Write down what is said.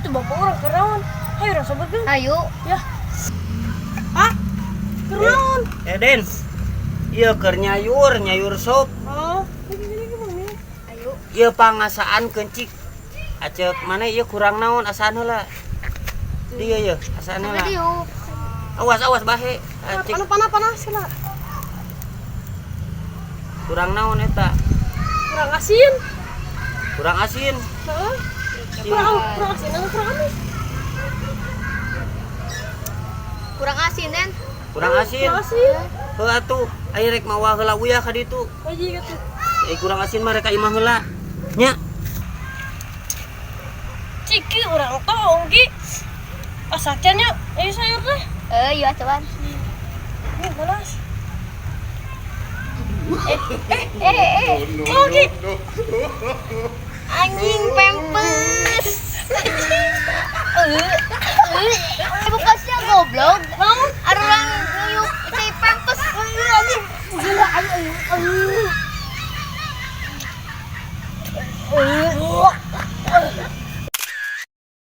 Itu bapak urang keur naon? Hayu urang sobekeun. Ayo. Ya. Pak, keur naon? Eh, Den. Ieu keur nyayur, nyayur sop. Oh, ini gini gini. Ayo. Ieu pangasaan kencik. Acek mana ieu kurang naon asaan heula. Dieu ieu asaan Sampai heula. diuk. Awas awas bahe. Acek Panas panas panas lah. Kurang naon eta? Kurang asin. Kurang asin. Heeh. Kurang kurang asin atau kurang amis? Kurang asin, Den. Kurang asin. Kurang asin. Heuh atuh, aya rek mawa heula uyah ka ditu. Aji gitu. Eh, kurang asin mah rek ka imah heula. Nya. Ciki urang tong ki. Asakan yuk, ayo sayur deh. Eh, iya cobaan. Ini panas. Eh, eh. Oh, Ki. Anjing pempes. Eh, eh. Bekasnya goblok. Ada orang nguyup cai pempes. Anjing. Gila, anjing.